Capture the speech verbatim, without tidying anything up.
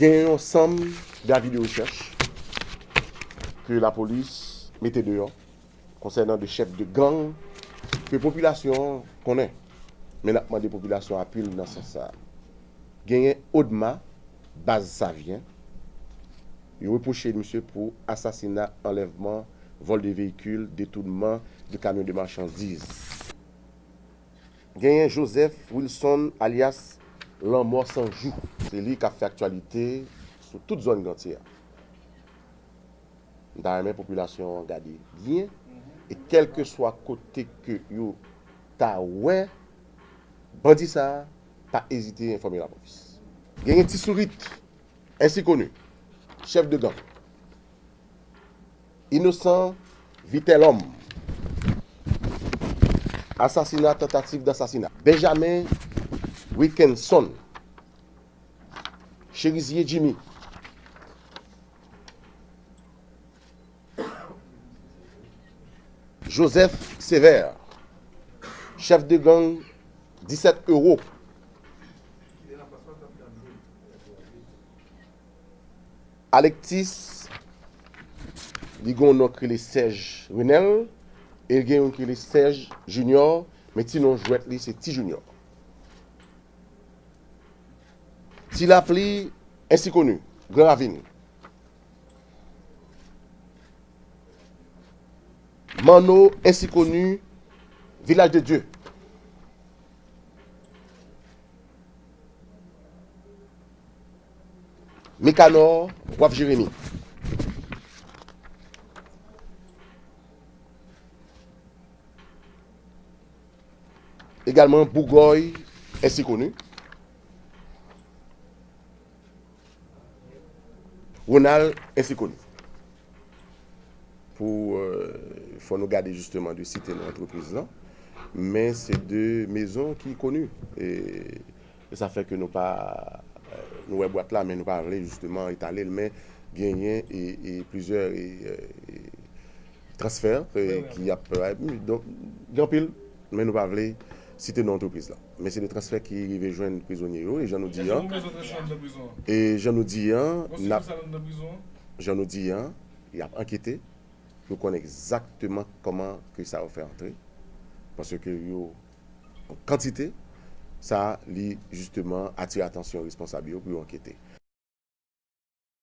Gen yon sanm de avi de rechèch ke lapolis mete deyò konsènan de chèf de gang ke popilasyon an konnen. Men n ap mande popilasyon apui l nan sans sa a. Genyen Odma, baz Savyen, yo repwoche misye pou asasina, anlèvman, vòl de veyikil, detounman de kamyon de machandiz. Genyen Joseph Wilson alyas Lanmò San Jou. Se li k ap fè aktyalite sou tout zòn Gantye a. M ta renmen popilasyon an gade byen e kèlkeswa kote ke yo ta wè bandi sa a, pa ezite enfòme lapolis. Genyen Ti Sourit, ensi koni, chèf de gang. Inosan Vitelhomme. Asasina, tantativ dasasina. Benjamin Wilkinson. Cherizier Jimmy. Joseph Sévère, chèf de gang disèt Euro. Alexis, li gen yon non k rele Serge Renel, e l gen youn k rele Serge Junior, men ti non jwèt li se Ti Junior. Ti Lapli, ensi koni, Gran Ravin. Manno, ensi koni, Vilaj de Dye. Mikanò, Waf Jeremi. Egalman Bougòy, ensi koni. Ronald, ensi koni. Pou, euh, fò nou gade jisteman de site non antrepriz lan, men se de mezon ki koni. E, e sa fè ke nou pa, euh, nou wè bwat la, men nou pa vle jisteman etale l, men genyen e, e plizyè e, e, transfè e, ki ap, e, donk, gen anpil, men nou pa vle site non antrepriz lan. Men se de transfè ki rive jwenn prizonye yo, e jan nou di an, e jan nou di an, n ap, jan nou di an, y ap ankete pou yo konn egzakteman kòman ke sa yo fè antre, paske yo an kantite, sa li jisteman atire atansyon responsab yo pou yo ankete.